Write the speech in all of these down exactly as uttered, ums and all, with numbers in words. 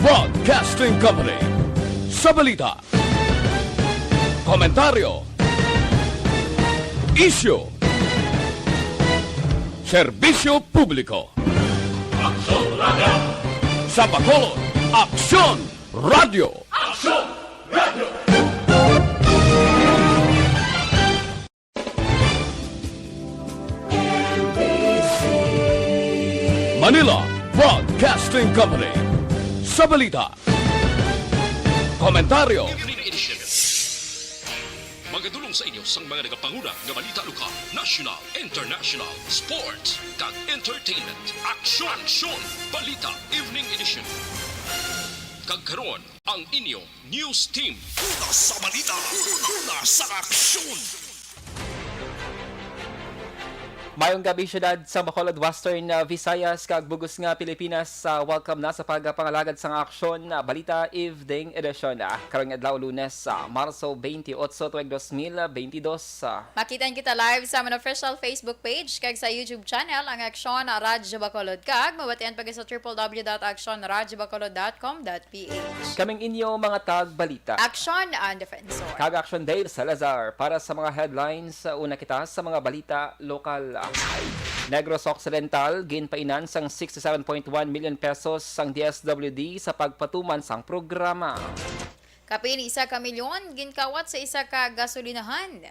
Broadcasting Company. Sa balita, komentaryo, isyu, serbisyo publiko. Aksyon Radio! Sa Bacolod, Aksyon Radio! Aksyon Radio! Manila Broadcasting Company. Sa balita, komentaryo, Evening Edition. Magadulong sa inyo sang mga nagapanguna nga balita lokal, national, international, sports, kag entertainment. Aksyon! Aksyon! Balita Evening Edition. Kag karon, ang inyo news team. Una sa balita, una sa aksyon. Mayong gabi, siyudad sa Bacolod, Western, uh, Visayas, kag bug-os nga Pilipinas. Uh, welcome na sa pagpangalagad sang Aksyon, uh, Balita Evening Edition. Uh, karong adlaw, Lunes, uh, Marso twenty-eight, tuig dos mil twenty-two. Uh, Makita kita live sa amon official Facebook page kag sa YouTube channel, ang Aksyon Radyo Bacolod, kag mabatian pa gid sa triple W dot aksyon radyo bacolod dot com dot P H. Kaming inyo mga tagbalita. Aksyon ang Defensor. Kag Aksyon Dave Salazar para sa mga headlines. Una kita sa mga balita lokal. Negros Occidental, ginpainan sang sixty-seven point one million pesos sang D S W D sa pagpatuman sang programa. Kapin isa ka milyon ginkawat sa isa ka gasolinahan.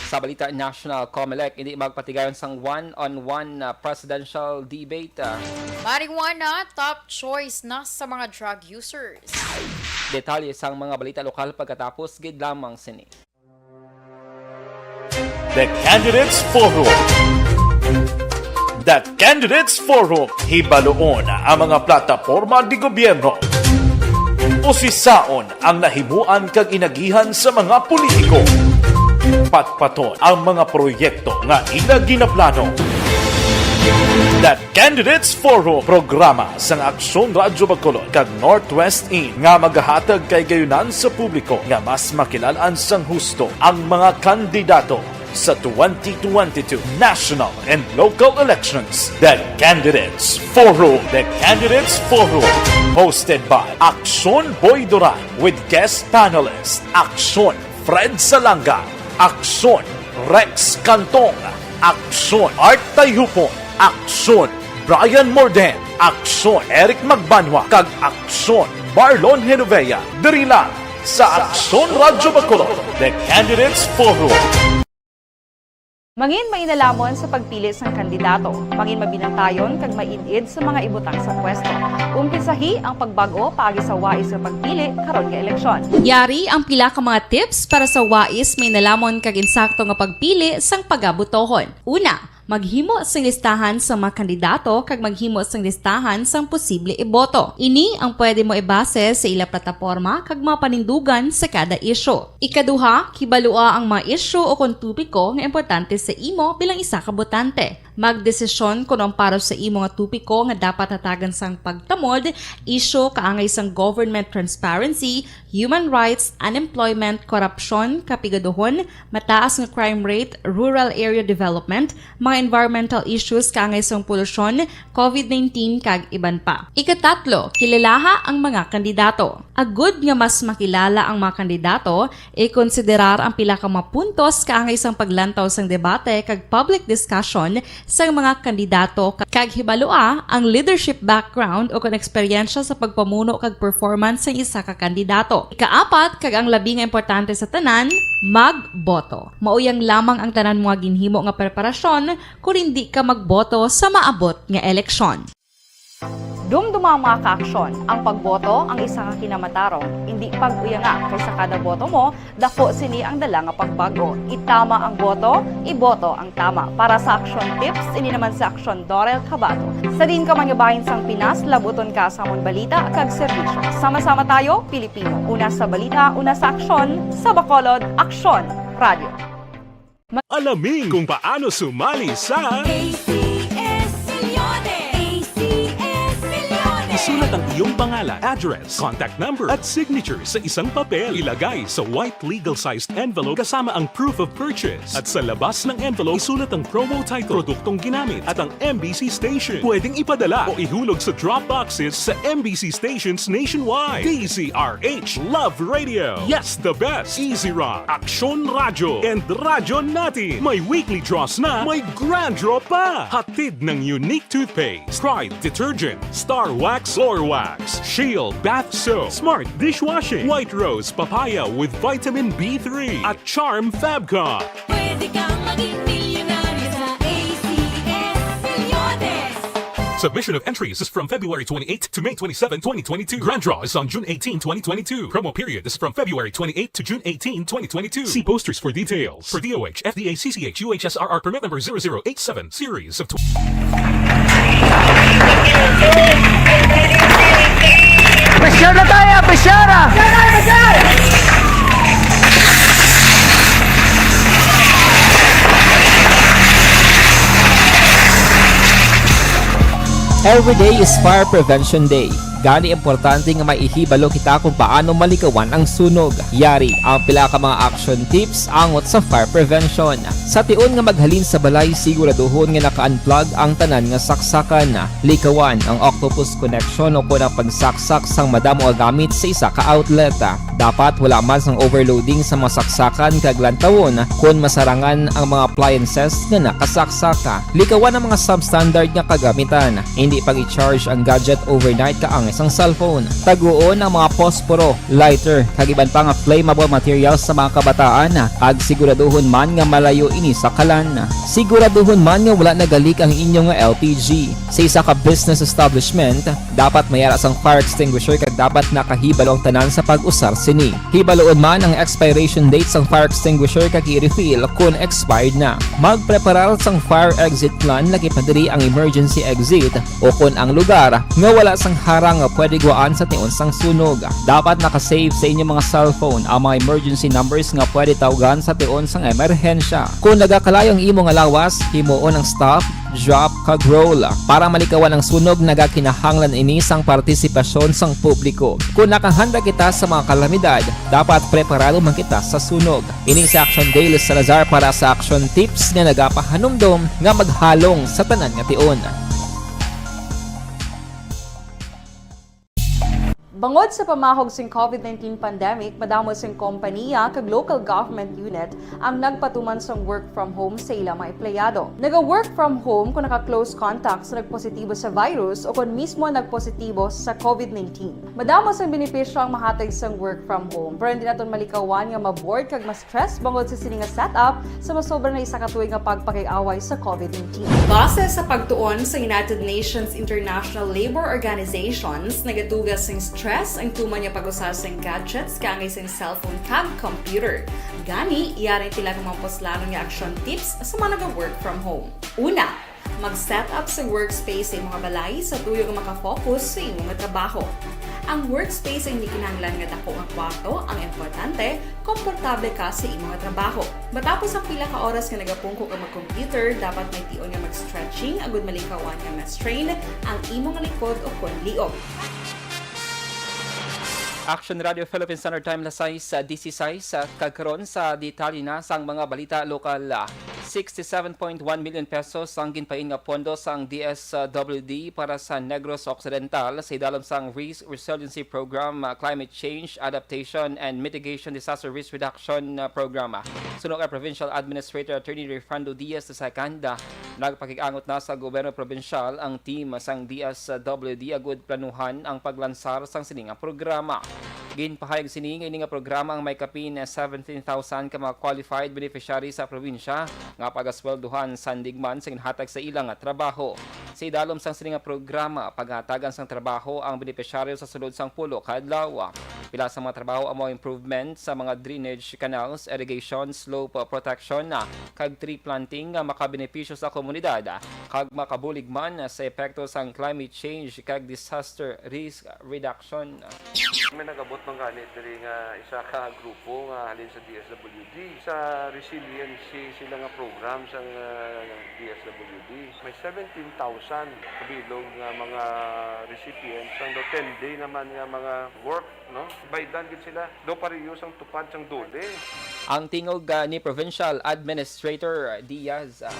Sa balita national, Comelec indi magpatigayon sang one-on-one, uh, presidential debate. Uh, Marijuana, top choice na sa mga drug users. Detalye sang mga balita lokal pagkatapos gid lamang sini. The Candidates Forum. The Candidates Forum. Hibaluon ang mga plataporma di gobyerno. Usisaon ang nahimuan kag inagihan sa mga politiko. Patpaton ang mga proyekto nga ila ginaplano. The Candidates Forum, programa sang Aksyon Radyo Bacolod kag Northwest In nga magahatag kay gayunan sa publiko nga mas makilal-an sang husto ang mga kandidato sa twenty twenty-two national and local elections. The Candidates Forum. The Candidates Forum, hosted by Aksyon Boy Duran with guest panelist Aksyon Fred Salanga, Aksyon Rex Cantong, Aksyon Art Tayhupon, Aksyon Brian Morden, Aksyon Eric Magbanwa, kag Aksyon Marlon Genovea. Diri lang sa Aksyon Radyo Bacolod, The Candidates Forum. Mangin mainalamon sa pagpili sang kandidato. Mangin mabinantayon kag maid-id sa mga ibutang sa pwesto. Umpisahi ang pagbag-o paagi sa wais nga pagpili karon nga eleksyon. Yari ang pila ka mga tips para sa wais, mainalamon kag insakto nga pagpili sang pagabotohon. Una, maghimo sing listahan sa mga kandidato kag maghimo sing listahan sang posible iboto. Ini ang pwede mo ibase sa ila plataporma kag mga panindugan sa kada isyu. Ikaduha, hibalua ang mga isyu o kon topiko nga importante sa imo bilang isa ka botante. Magdesisyon kon ang para sa imo nga topiko nga dapat hatagan sang pagtamod, isyu kaangay sang government transparency, human rights, unemployment, korupsyon, kapigaduhon, mataas nga crime rate, rural area development, mga environmental issues kaangay sang polusyon, covid nineteen, kag iban pa. Ikatatlo, kilalaha ang mga kandidato. Agud nga mas makilala ang mga kandidato, ikonsiderar ang pila ka mga puntos kaangay sang paglantaw sang debate kag public discussion sang mga kandidato, ka-, kag hibalua ang leadership background o kon eksperyensya sa pagpamuno kag performance sang isa ka kandidato. Ikaapat, kag ang labi nga importante sa tanan, magboto. Mao yang lamang ang tanan mo nga ginhimo nga preparasyon kon indi ka magboto sa maabot nga eleksyon. Dumduma, mga kaaksyon, ang pagboto ang isa ka kinamatarong, indi pag-uyanga, kay sa kada boto mo, dako sini ang dala nga pagbag-o. Itama ang boto, iboto ang tama. Para sa Aksyon Tips, ini naman si Aksyon Dorel Cabato. Sa diin ka man nga bahin sang Pinas, labuton ka sa amon balita kag serbisyo. Sama-sama tayo, Pilipino. Una sa balita, una sa aksyon, sa Bacolod, Aksyon Radio. Alamin kung paano sumali sa A C S Milyones! A C S Milyones! Sulat ang iyong pangalan, address, contact number, at signature sa isang papel. Ilagay sa white legal-sized envelope kasama ang proof of purchase. At sa labas ng envelope, isulat ang promo title, produktong ginamit, at ang M B C station. Pwedeng ipadala o ihulog sa drop boxes sa M B C stations nationwide. D Z R H Love Radio. Yes, the best. Easy Rock, Aksyon Radyo, and Radyo Natin. May weekly draws na, may grand draw pa. Hatid ng Unique Toothpaste, Pride Detergent, Star Wax, Floor Wax, Shield Bath Soap, Smart Dishwashing, White Rose Papaya with Vitamin B three, at Charm Fabcon. Pwede kang maging milyonaryo sa A C S Reloaded. Submission of entries is from February twenty-eighth to May twenty-seven, twenty twenty-two. Grand draw is on June eighteen, twenty twenty-two. Promo period is from February twenty-eighth to June eighteen, twenty twenty-two. See posters for details. For D O H, F D A, C C H, U H S R R permit number zero zero eight seven, series of tw- Pressure na tayo! Pressure na! Every day is Fire Prevention Day. Gani, importante nga may ihibalo kita kung paano malikawan ang sunog. Yari ang pila ka mga action tips angot sa fire prevention. Sa tion nga maghalin sa balay, siguraduhon nga naka-unplug ang tanan nga saksakan. Likawan ang octopus connection o kon ang pagsaksak sang madamo nga gamit sa isa ka outlet. Dapat wala man sang overloading sa mga saksakan kag lantawon kon masarangan ang mga appliances nga nakasaksak. Likawan ang mga substandard nga kagamitan. Hindi pag-i-charge ang gadget overnight kaangay sang cellphone. Taguon ang mga posporo, lighter, kag iban pa nga flammable materials sa mga kabataan, kag siguraduhon man nga malayo ini sa kalan. Siguraduhon man nga wala nagalik ang inyo nga L P G. Sa isa ka business establishment, dapat may ara sang fire extinguisher kag dapat nakahibalo ang tanan sa pag-usar sini. Hibaluon man ang expiration date sang fire extinguisher kag i-refill kon expired na. Magpreparar sang fire exit plan, lakip na diri ang emergency exit o kon ang lugar nga wala sang harang nga pwede guwaan sa tion sang sunog. Dapat naka-save sa inyo mga cellphone ang mga emergency numbers nga pwede tawgan sa tion sang emerhensya. Kon nagakalayo ang imo nga lawas, himuon ang stop, drop, kag roll. Para malikawan ang sunog, nagakinahanglan ini sang partisipasyon sang publiko. Kon nakahanda kita sa mga kalamidad, dapat preparado man kita sa sunog. Ini si Action Dale Salazar para sa Action Tips nga nagapahanumdom nga maghalong sa tanan nga tion. Bangod sa pamahog sing COVID nineteen pandemic, madamo sing kompanya kag local government unit ang nagpatuman sang work from home sa ila mga empleyado. Naga-work from home kon naka-close contact sa nagpositibo sa virus o kon mismo nagpositibo sa COVID nineteen. Madamo sang benepisyo ang mahatag sang work from home, pero hindi naton malikawan nga ma-bored kag ma-stress bangod sa sini nga setup sa masobra na isa ka tuig nga pagpakiaway sa COVID nineteen. Base sa pagtuon sa United Nations International Labour Organizations, nagatuga sing stress ang tuman nga pag-usar sing gadgets kaangay sing cellphone kag computer. Gani, yari ang pila ka mga puslanon nga action tips sa mga naga-work from home. Una, mag-set up sa workspace sa imong balay sa tuyo nga maka-focus sa imo nga trabaho. Ang workspace ang hindi kinahanglan nga dako nga kwarto, ang importante, komportable ka sa imo nga trabaho. Matapos ang pila ka oras nga nagapungko ka mag-computer, dapat may tion nga mag-stretching agud malikawan nga ma-strain ang imo nga likod o kon liog. Action Radio Philippine Standard Time, alas sais, ah, disisais, ah, kag karon sa detalye na sang mga balita lokal. Ah, sixty-seven point one million pesos ang ginpain nga pondo sang D S W D para sa Negros Occidental sa idalom sang Res-, Resiliency Program, ah, Climate Change Adaptation and Mitigation Disaster Risk Reduction, ah, Program. Suno kay Provincial Administrator Attorney Rayfrando Diaz the second, ah, nagpakig-angot na sa gobyerno probinsyal ang team sang D S W D agud planuhan ang paglansar sang sini nga programa. Ginpahayag sini nga ini nga programa ang may kapin seventeen thousand ka mga qualified beneficiary sa probinsya nga pagasweldohan sandig man sa ginhatag sa ila nga trabaho. Sa idalom sang sini nga programa, paghatagan sang trabaho ang benepisyaryo sa sulod sang pulo ka adlaw. Pila sa mga trabaho amo ang improvement sa mga drainage canals, irrigation, slope protection, ah, kag tree planting nga makabenepisyo sa komunidad, ah, kag makabulig man sa epekto sang climate change kag disaster risk reduction. May nagabot man gani diri nga isa ka grupo nga halin sa D S W D sa resiliency sila nga program sang, ah, D S W D. May seventeen thousand kabilog nga mga recipients ang daw ten day naman nga mga work, no? Baydan gid sila. Daw pareho sang tupad sang DOLE. Ang tingog, ah, ni Provincial Administrator Diaz, ah.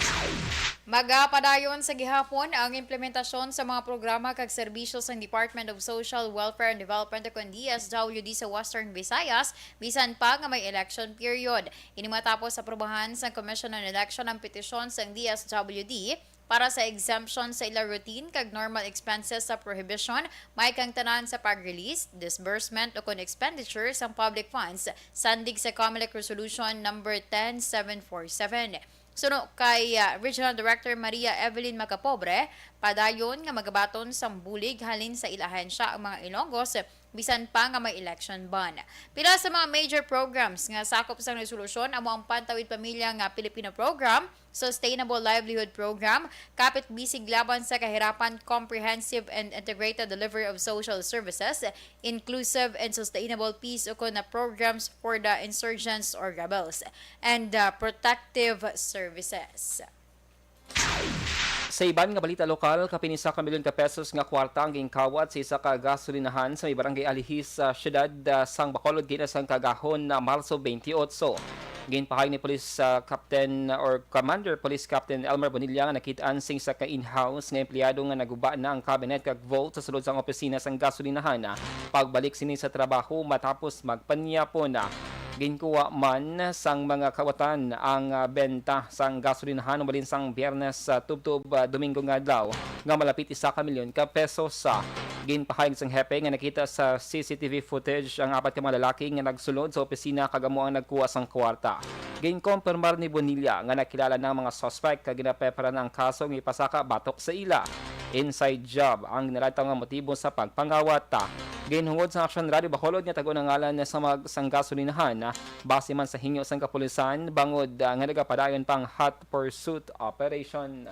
Magapadayon sa gihapon ang implementasyon sa mga programa kag serbisyo sang Department of Social Welfare and Development o kon D S W D sa Western Visayas, bisan pa nga may election period. Ini matapos aprubahan sang Commission on Election ang petisyon sang D S W D para sa exemption sa ila routine kag normal expenses sa prohibition, may kang tanan sa pag-release, disbursement, o kon expenditure sang public funds, sandig sa Comelec Resolution Number ten seven four seven. Suno kay, ah, Regional Director Maria Evelyn Macapobre, padayon nga magabaton sang bulig halin sa ila ahensya ang mga Ilonggos, bisan pa nga may election ban. Pila sa mga major programs nga sakop sang resolusyon amo ang Pantawid Pamilya nga Pilipino Program, Sustainable Livelihood Program, Kapit Bisig Laban sa Kahirapan Comprehensive and Integrated Delivery of Social Services, Inclusive and Sustainable Peace o kon na Programs for the Insurgents or Rebels, and, uh, Protective Services. Sa iban nga balita lokal, kapin isa ka milyon ka pesos nga kwarta ang ginkawat sa isa ka gasolinahan sa may barangay Alihis sa siyudad, ah, sang Bacolod, ginas ang kagahon na Marso twenty-eight. Ginpahayag ni Police, ah, Captain or Commander Police Captain Elmer Bonilla nga nakit-an sing isa ka in-house nga empleyado nga naguba na ang cabinet kag vault sa sulod sang opisina sang gasolinahan, ah, pagbalik sini sa trabaho matapos magpanyapon. Ginkuha man sang mga kawatan ang, ah, benta sang gasolinahan umalin sang Biyernes sa tubtob, ah, Domingo nga adlaw nga malapit isa ka milyon ka pesos. Ah, ginpahayag sang hepe nga nakita sa C C T V footage ang apat ka mga lalaki nga nagsulod sa opisina kag amo ang nagkuha sang kwarta. Ginkompirmar ni Bonilla nga nakilala na ang mga suspect kag ginaprepara na ang kaso nga ipasaka batok sa ila. Inside job ang ginalantaw nga motibo sa pagpangawat. Ginhungod sa Aksyon Radio Bacolod nga tag-on ang ngalan sa mag-, sang gasolinahan, base man sa hingyo sang kapulisan, bangod, ah, nga nagapadayon pang hot pursuit operation.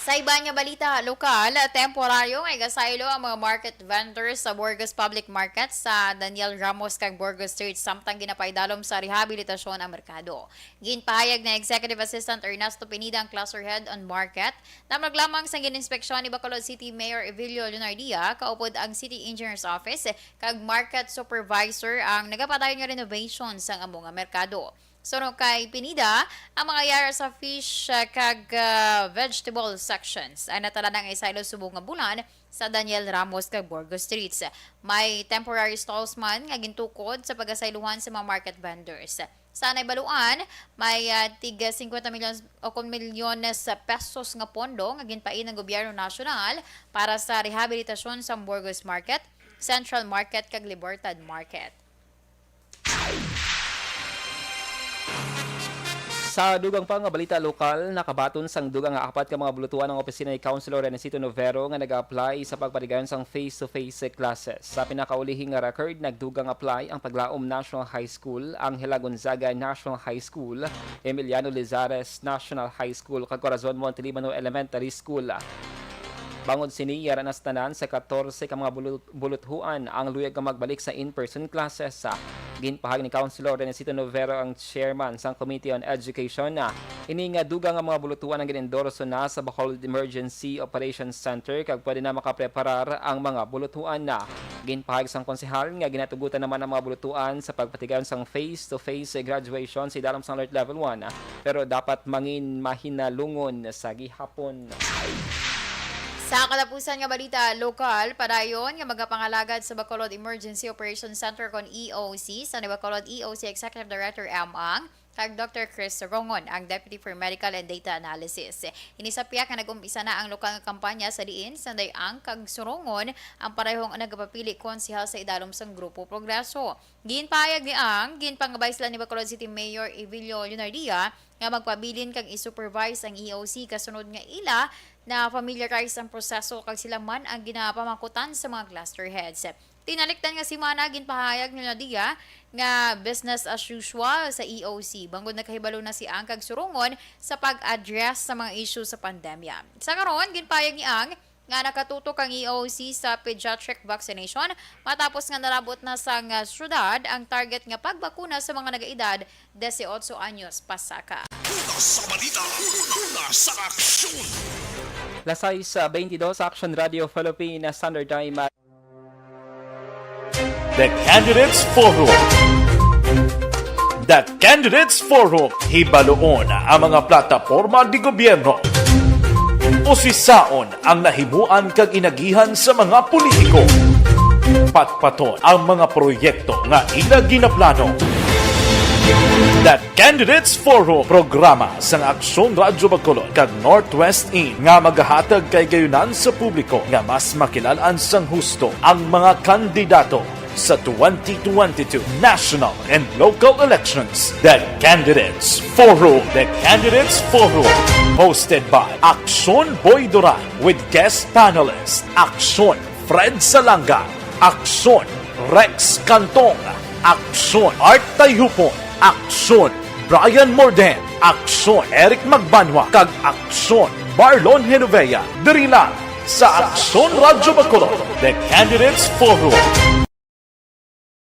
Sa iban nga balita lokal, temporaryo nga igasaylo ang mga market vendors sa Burgos Public Market sa Daniel Ramos kag Burgos Street samtang ginapaidalom sa rehabilitasyon ang merkado. Ginpahayag ni Executive Assistant Ernesto Pineda, ang cluster head on market, namlag lamang sang gin-inspeksyon ni Bacolod City Mayor Evilio Leonardia, kaupod ang City Engineer's Office kag Market Supervisor ang nagapadayon nga renovation sang amo nga merkado. Suno kay Pineda, ang mga yara sa fish, ah, kag, ah, vegetable sections ay natala na nga isaylo subong nga bulan sa Daniel Ramos kag Burgos Streets. May temporary stalls man nga gintukod sa pagasayluhan sa mga market vendors. Sa naibaluan, may, ah, tig singkwenta milyon o kon milyones sa pesos nga pondo nga ginpain ang gobyerno nasyonal para sa rehabilitasyon sa Burgos Market, Central Market, kag Libertad Market. Sa dugang pa nga balita lokal, nakabaton sang dugang nga apat ka mga bulutuan ang opisina ni Councilor Renesito Novero nga nag-apply sa pagpatigayon sang face-to-face classes. Sa pinakaulihing nga record, nagdugang apply ang Paglaom National High School, Angela Gonzaga National High School, Emiliano Lizares National High School, kag Corazon Montelibano Elementary School. Bangod sini, yara na sa tanan sa katorse ka mga bulu-, buluthuan ang luyag nga magbalik sa in-person classes. Ginpahayag ni Councilor Renesito Novero, ang chairman sang Committee on Education, na ini nga dugang nga mga buluthuan ang gin-endorso na sa Bacolod Emergency Operations Center kag pwede na makapreparar ang mga buluthuan na. Ginpahayag sang konsehal nga ginatugutan naman ang mga buluthuan sa pagpatigayon sang face-to-face graduation sa idalom sang Alert Level one, pero dapat mangin mahinalungon sa gihapon. Sa katapusan nga balita lokal, padayon nga magapangalagad sa Bacolod Emergency Operations Center kon E O C, sa ni Bacolod E O C Executive Director M. Ang kag Doctor Chris Sorongon, ang Deputy for Medical and Data Analysis. Ini sa pihak nga nag-umpisa na ang lokal nga kampanya sa diin sanday Ang kag Sorongon ang parehong nagapapili konsehal sa idalom sang Grupo Progreso. Ginpahayag ni Ang, ginpangabay sila ni Bacolod City Mayor Evilio Leonardia nga magpabilin kag i-supervise ang E O C kasunod nga ila Na-familiarize ang proseso kag sila man ang ginapamakutan sa mga cluster heads. Tinalikdan nga semana, ginpahayag ni Nadia nga business as usual sa E O C bangod nagkahibalo na si Ang kag Surungon sa pag-address sa mga issue sa pandemya. Sa karon, ginpahayag ni Ang nga nakatutok ang E O C sa pediatric vaccination matapos nga nalabot na sang syudad ang target nga pagbakuna sa mga nag-edad dieciocho anyos pasaka. Una sa balita, una sa aksyon. Las sais, ah, veintidós, Action Radio Philippine Standard Time. The Candidates Forum. The Candidates Forum. Hibaluon ang mga plataporma di gobyerno. Usisaon ang nahimuan kag inagihan sa mga politiko. Patpaton ang mga proyekto nga ila ginaplano. The Candidates Forum, programa sang Aksyon Radyo Bacolod kag Northwest In nga magahatag kahigayonan sa publiko nga mas makilalaan sang husto ang mga kandidato sa twenty twenty-two national and local elections. The Candidates Forum. The Candidates Forum. Hosted by Aksyon Boy Duran with guest panelist Aksyon Fred Salanga, Aksyon Rex Cantong, Aksyon Art Tayhupon, Aksyon Brian Morden, Aksyon Eric Magbanwa, kag Aksyon Marlon Genovea, diri lang sa Aksyon Radyo Bacolod, The Candidates Forum.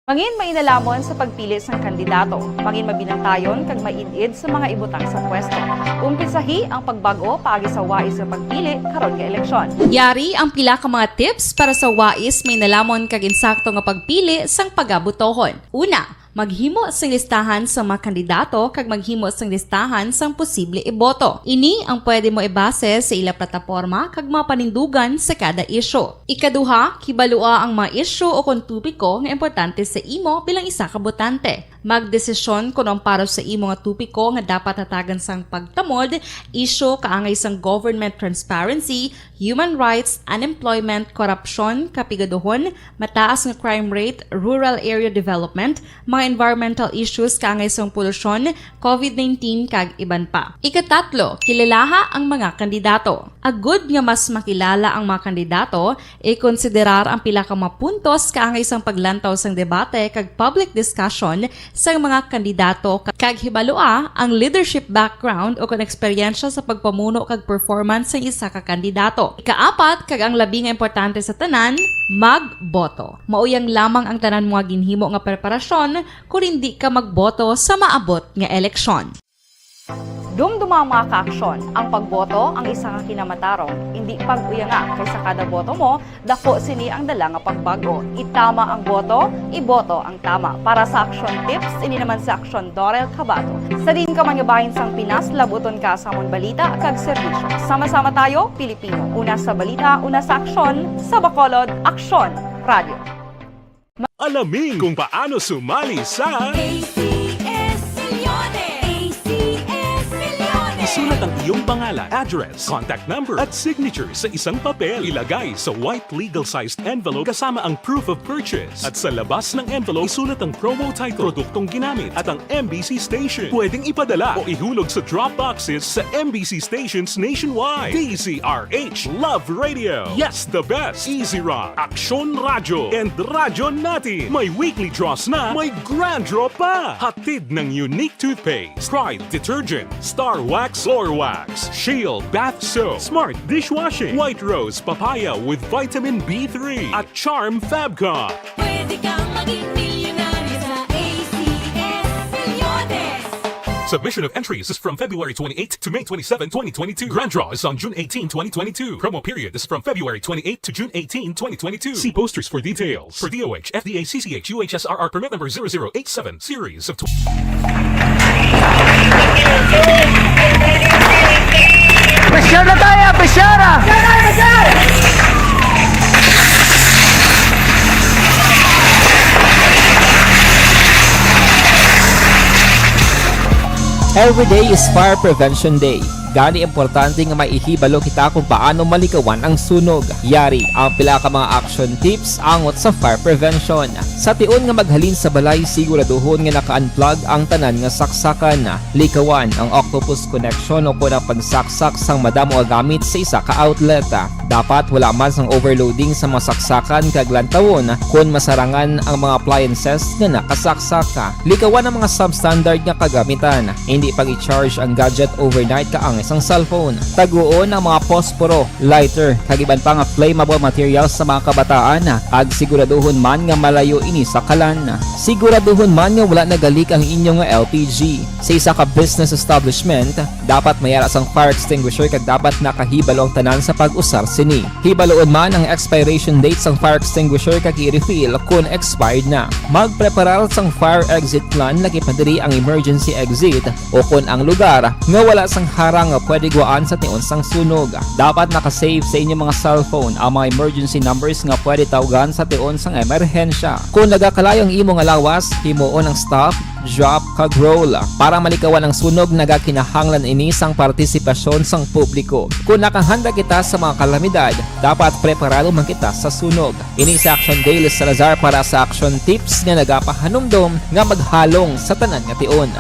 Mangin mainalamon sa pagpili sang kandidato. Mangin mabinantayon kag maid-id sa mga ibutang sa pwesto. Umpisahi ang pagbag-o paagi sa wais nga pagpili karon nga eleksyon. Yari ang pila ka mga tips para sa wais, mainalamon kag insakto nga pagpili sang pagabotohon. Una, maghimo sing listahan sa mga kandidato kag maghimo sing listahan sang posible iboto. Ini ang pwede mo ibase sa ila plataporma kag mga panindugan sa kada isyu. Ikaduha, kibalua ang mga isyu o kon topiko nga importante sa imo bilang isa ka botante. Magdesisyon kon ang para sa imo nga topiko nga dapat hatagan sang pagtamod, isyu kaangay sang government transparency, human rights, unemployment, korupsyon, kapigaduhon, mataas nga crime rate, rural area development, mga environmental issues kaangay sang polusyon, covid nineteen, kag iban pa. Ikatatlo, kilalaha ang mga kandidato. Agud nga mas makilala ang mga kandidato, ikonsiderar ang pila ka mga puntos kaangay sang paglantaw sang debate kag public discussion sang mga kandidato, kag hibalua ang leadership background o kon eksperyensya sa pagpamuno kag performance sang isa ka kandidato. Ikaapat, kag ang labi nga importante sa tanan, magboto. Mauyang lamang ang tanan mo nga ginhimo nga preparasyon kon indi ka magboto sa maabot nga eleksyon. Dumduma ang mga kaaksyon. Ang pagboto ang isa ka kinamatarong, indi pag-uyanga, kay sa kada boto mo, dako sini ang dala nga pagbag-o. Itama ang boto, iboto ang tama. Para sa Aksyon Tips, ini naman si Aksyon Dorel Cabato. Sa diin ka man nga bahin sang Pinas, labuton ka sa amon balita kag serbisyo. Sama-sama tayo, Pilipino. Una sa balita, una sa aksyon, sa Bacolod, Aksyon Radio. Alamin kung paano sumali sa A C S Millones! A C S Millones! Isulat ang iyong pangalan, address, contact number, at signature sa isang papel. Ilagay sa white legal-sized envelope kasama ang proof of purchase. At sa labas ng envelope, isulat ang promo title, produktong ginamit, at ang M B C station. Pwedeng ipadala o ihulog sa drop boxes sa M B C stations nationwide. D Z R H Love Radio. Yes, the best. Easy Rock, Aksyon Radyo, and Radyo Natin. May weekly draws na, may grand draw pa. Hatid ng Unique Toothpaste, Pride Detergent, Star Wax, Floor Wax, Shield Bath Soap, Smart Dishwashing, White Rose Papaya with Vitamin B three, at Charm Fabcon. Pwede kang maging milyonaryo sa A C S Millones. Submission of entries is from February twenty-eighth to May twenty-seven, twenty twenty-two. Grand draw is on June eighteen, twenty twenty-two. Promo period is from February twenty-eighth to June eighteen, twenty twenty-two. See posters for details. For D O H, F D A, C C H, U H S R R permit number zero zero eight seven, series of tw- Pressure na tayo! Pressure! Every day is Fire Prevention Day. Gani, importante nga maihibalo kita kung paano malikawan ang sunog. Yari ang pila ka mga action tips angot sa fire prevention. Sa tion nga maghalin sa balay, siguraduhon nga naka-unplug ang tanan nga saksakan. Likawan ang octopus connection o kon ang pagsaksak sang madamo nga gamit sa isa ka outlet. Dapat wala man sang overloading sa mga saksakan kag lantawon kon masarangan ang mga appliances nga nakasaksak. Likawan ang mga substandard nga kagamitan. Hindi pag-i-charge ang gadget overnight kaangay sang cellphone. Taguon ang mga posporo, lighter, kag iban pa nga flammable materials sa mga kabataan, kag siguraduhon man nga malayo ini sa kalan. Siguraduhon man nga wala nagalik ang inyo nga L P G. Sa isa ka business establishment, dapat may ara sang fire extinguisher kag dapat nakahibalo ang tanan sa pag-usar sini. Hibaluon man ang expiration date sang fire extinguisher kag i-refill kon expired na. Magpreparar sang fire exit plan, lakip na diri ang emergency exit o kon ang lugar nga wala sang harang nga pwede guwaan sa tion sang sunog. Dapat naka-save sa inyo mga cellphone ang mga emergency numbers nga pwede tawgan sa tion sang emerhensya. Kon nagakalayo ang imo nga lawas, himuon ang stop, drop, kag roll. Para malikawan ang sunog, nagakinahanglan ini sang partisipasyon sang publiko. Kon nakahanda kita sa mga kalamidad, dapat preparado man kita sa sunog. Ini si Action Dale Salazar para sa Action Tips nga nagapahanumdom nga maghalong sa tanan nga tion.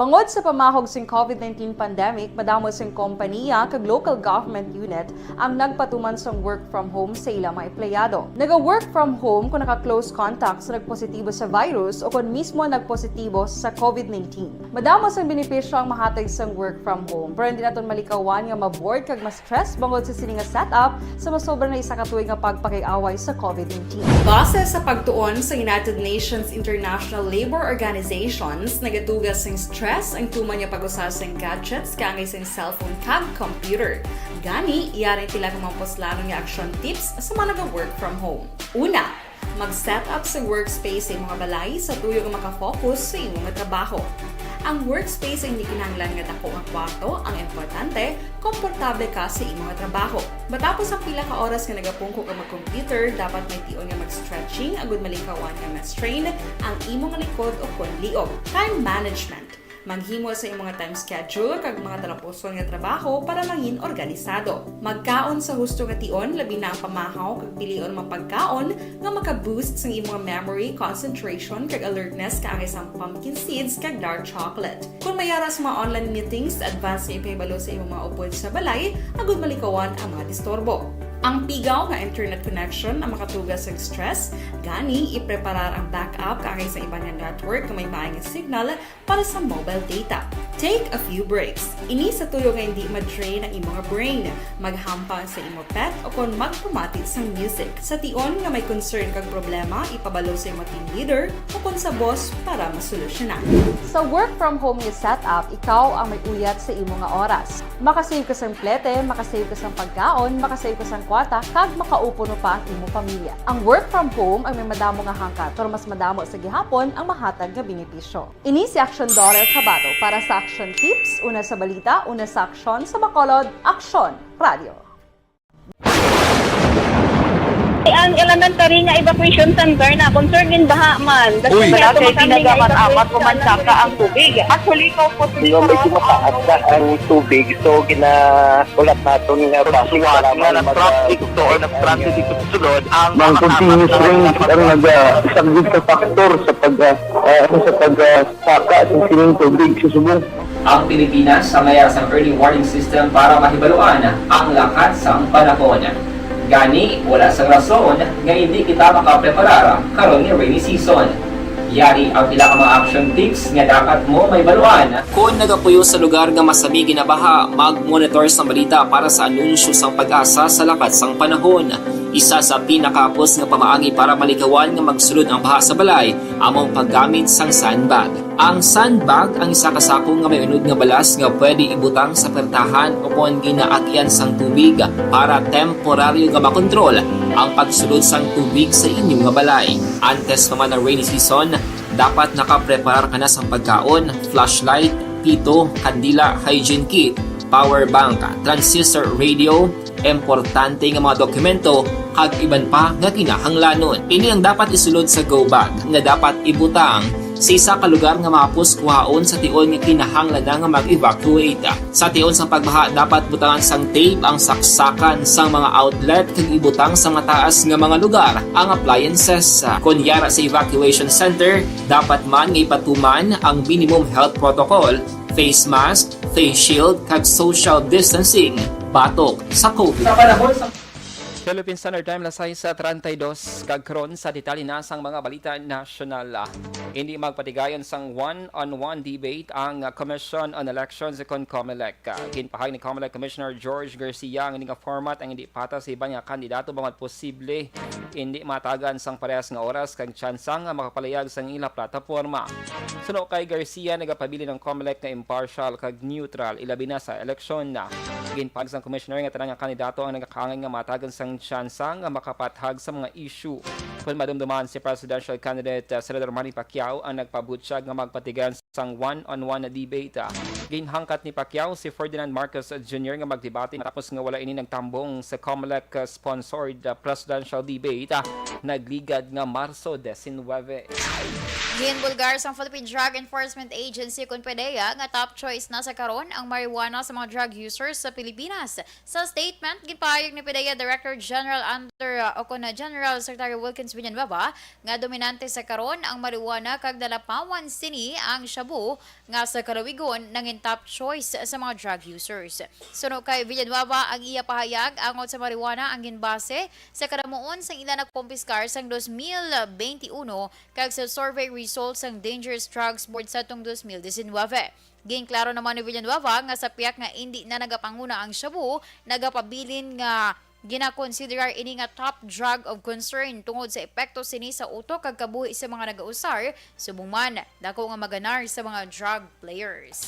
Bangod sa pamahog sing covid nineteen pandemic, madamo sing kompaniya kag local government unit ang nagpatuman sang work from home sa ila mga empleyado. Naga-work from home kung naka-close contact sa nagpositibo sa virus o kon mismo nagpositibo sa covid nineteen. Madamo sang benepisyo ang mahatag sang work from home, pero hindi naton malikawan nga ma-bored kag ma-stress bangod sa sini nga setup sa masobra na isa ka tuig nga pagpakig-away sa covid nineteen. Base sa pagtuon sa United Nations International Labour Organizations, nagatuga sing stress ang tuman nga pag-usa sing gadgets kaangay sing cellphone kag computer. Gani, yari ang pila ka mga puslanon nga action tips sa mga naga-work from home. Una, mag-set up sa workspace sa imong balay sa tuyo nga makafocus sa imong trabaho. Ang workspace hindi kinahanglan nga dako nga kwarto, ang importante, komportable ka sa imong trabaho. Matapos ang pila ka oras nga nagapungko ka mag-computer, dapat may tion nga mag-stretching agud malikawan nga ma-strain ang imong likod o kon liog. Time management. Maghimo sa imong time schedule kag mga talapuson nga trabaho para mangin organisado. Magkaon sa husto nga tion, labi na ang pamahaw kag pilion mga pagkaon nga maka-boost sang imong memory, concentration, kag alertness kaangay sang pumpkin seeds kag dark chocolate. Kon may ara sa mga online meetings, advance nga ipahibalo sa imong mga upod sa balay agud malikawan ang mga disturbo. Ang pigaw nga internet connection ang makatuga sa stress, gani ipreparar ang backup kaangay sa iban nga network nga may maay nga signal para sa mobile data. Take a few breaks. Ini sa tuyo nga hindi ma-drain ang imong brain. Maghampang sa imo pet o kon magpamati sang music. Sa tion nga may concern kag problema, ipabalo sa imo team leader o kon sa boss para masolusyonan. Sa work from home nga setup, ikaw ang may uyat sa imo nga oras. Makasave ka sang plete, makasave ka sang pagkaon, makasave ka sang kwarta, kag makaupo pa ang imo pamilya. Ang work from home ang may madamo nga hangkat, pero mas madamo sa gihapon ang mahatag nga benepisyo. Ini si Action Doral Cabato para sa Action Tips, una sa balita, una sa aksyon, sa Bacolod, Aksyon Radio. Ang elementary nga evacuation center na concern din baha man. Uy, malaki, tinaga man amat o mansaka ang tubig. Actually, ikaw po, di ba, medyo mataas na ang tubig, so ginaulat naton nga basi nga nag-transit to or nag-transit dito sa sulod ang mga continuous rain ang nag-, ah, isang good factor sa pag, ah, ah, sa pag, ah, saka sa sining tubig sa subong. Ang Pilipinas ang may sang early warning system para mahibaluan ang lakat sang panahon. Gani, wala sang rason nga hindi kita makapreparar karon nga rainy season. Yari ang pila ka mga action tips nga dapat mo mahibaluan. Kon nagapuyo sa lugar nga masami ginabaha, mag-monitor sa balita para sa anunsyo sang PAGASA sa lakat sang panahon. Isa sa pinakahapos nga pamaagi para malikawan nga magsulod ang baha sa balay amo ang paggamit sang sandbag. Ang sandbag ang isa ka sako nga may unod nga balas nga pwede ibutang sa pertahan o kon ginaagian sang tubig para temporaryo nga makontrol ang pagsulod sang tubig sa inyo nga balay. Antes pa man ang rainy season, dapat nakapreparar ka na sang pagkaon, flashlight, pito, kandila, hygiene kit, power bank, transistor radio, importante nga mga dokumento, kag iban pa nga kinahanglanon. Ini ang dapat isulod sa go bag nga dapat ibutang sa isa ka lugar nga mahapos kuhaon sa tion nga kinahanglan na nga mag-evacuate. Sa tion sang pagbaha, dapat butangan sang tape ang saksakan sang mga outlet kag ibutang sa mataas nga mga lugar ang appliances. Kon yara sa evacuation center, dapat man nga ipatuman ang minimum health protocol, face mask, face shield, kag social distancing batok sa COVID. Sa panahon sa Philippine Standard Time, alas sais treinta y dos, kag karon sa detalye na sang mga balita nasyonal. Hindi magpatigayon sang one-on-one debate ang Commission on Elections kon COMELEC. Ginpahayag ni COMELEC Commissioner George Garcia nga ini nga format ang hindi patas sa iban nga kandidato bangod posible hindi matagan sang parehas nga oras kag tsansa nga makapalayag sang ila plataporma. Suno kay Garcia, nagapabilin ang COMELEC nga impartial kag neutral, ilabi na sa eleksyon. Ginpahayag sang commissioner nga tanan nga kandidato ang nagakaangay nga matagan sang tsansa nga makapathag sa mga issue. Kon madumduman, si presidential candidate, uh, Senador Manny Pacquiao ang nagpabutyag nga magpatigayon sang one-on-one na debate. Ginhangkat ni Pacquiao si Ferdinand Marcos Junior nga magdebate matapos nga wala ini nagtambong sa COMELEC, uh, sponsored, uh, presidential debate, uh, nagligad nga Marso diecinuebe. Ginbulgar sang Philippine Drug Enforcement Agency kon PDEA nga top choice na sa karon ang marijuana sa mga drug users sa Pilipinas. Sa statement, ginpahayag ni PDEA Director General Under, uh, o kon General Secretary Wilkins Villanueva nga dominante sa karon ang marijuana kag nalapawan sini ang shabu nga sa kalawigon nangin top choice sa mga drug users. Suno kay Villanueva, ang iya pahayag angot sa marijuana ang ginbase sa kadamuon sang ila nakumpiskar sang dos mil benti uno kag sa survey results sang Dangerous Drugs Board sadtong dos mil diecinuebe. Ginklaro naman ni Villanueva nga sa piyak nga indi na nagapanguna ang shabu, nagapabilin nga ginakonsiderar ini nga top drug of concern tungod sa epekto sini sa utok kag kabuhi sa mga nagausar, subong man dako nga maganar sa mga drug players.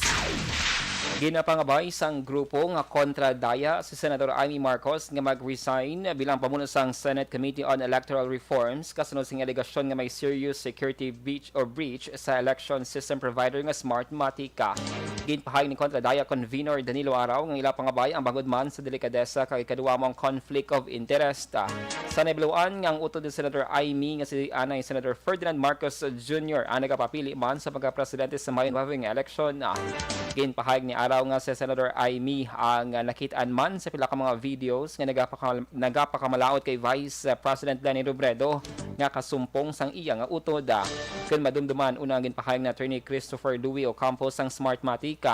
Ginapangabay sang grupo nga Kontra Daya si Senador Imee Marcos nga mag-resign bilang pamuno sang Senate Committee on Electoral Reforms kasunod sing alegasyon nga may serious security breach o breach sa election system provider nga Smartmatic. Ginpahayag ni Kontra Daya Convenor Danilo Araw nga ila pangabay ang bangod man sa delikadesa kag ikaduha mo ang conflict of interest. Sa nahibaluan nga ang utod ni Senator Imee nga si anay Senator Ferdinand Marcos Junior ang nagapapili man sa pagkapresidente sa Mayo nuebe nga eleksyon. Ginpahayag ni Araw nga si Senator Imee ang nakit-an man sa pila ka mga videos nga nagapakal-, nagapakamalaot kay Vice President Leni Robredo nga kasumpong sang iya nga utod. Kon madumduman, una ang ginpahayag ni Attorney Christopher Louie Ocampo sang Smartmatic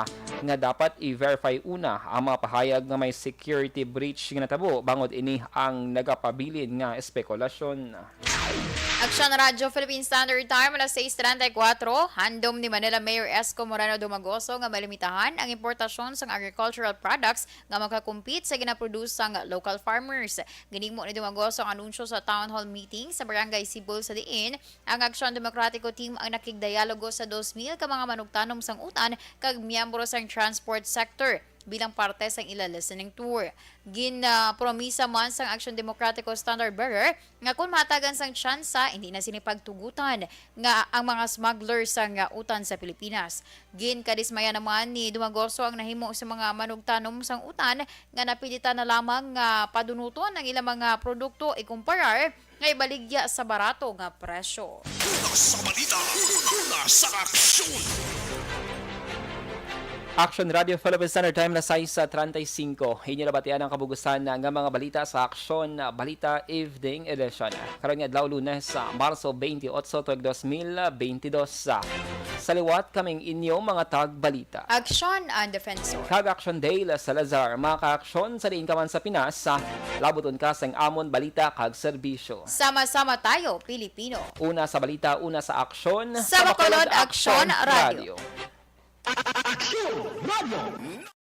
nga dapat i-verify una ang mga pahayag nga may security breach nga natabo, bangod ini ang nagapabilin nga espekulasyon. Aksyon Radyo Philippine Standard Time, alas sais treinta y cuatro. Handom ni Manila Mayor Esco Moreno Dumagoso nga malimitahan ang importasyon sang agricultural products nga makakumpit sa ginaproduce sang local farmers. Ginhimo ni Dumagoso ang anunsyo sa town hall meeting sa Barangay Sibol, sa diin ang Aksyon Demokratiko Team ang nakigdialogo sa dos mil ka mga manugtanom sang utan kag miyembro sang transport sector bilang parte sang ila listening tour. Ginpromisa man sang Aksyon Demokratiko standard bearer nga kon mahatagan sang tsansa, hindi na sini pagtugutan nga ang mga smuggler sang utan sa Pilipinas. Ginkadismaya naman ni Dumagoso ang nahimo sa mga manugtanom sang utan nga napilitan na lamang nga padunuton ang ilang mga produkto ikumparar nga ibaligya sa barato nga presyo. Una sa balita, una sa aksyon. Action Radio Philippine Standard Time, alas sais treinta y cinco. Inyo nabatian ang kabugusan nga mga balita sa Aksyon Balita Evening Edition. Karon nga adlaw, Lunes, sa Marso twenty-eight, tuig dos mil twenty-dos. Sa liwat, kaming inyo mga tagbalita. Aksyon ang Defensor. Kag Aksyon Dale Salazar, mga kaaksyon sa diin ka man sa Pinas, labuton ka sang amon balita kag serbisyo. Sama-sama tayo, Pilipino. Una sa balita, una sa aksyon. Sa Bacolod, Aksyon Radio. Aksyon Radio.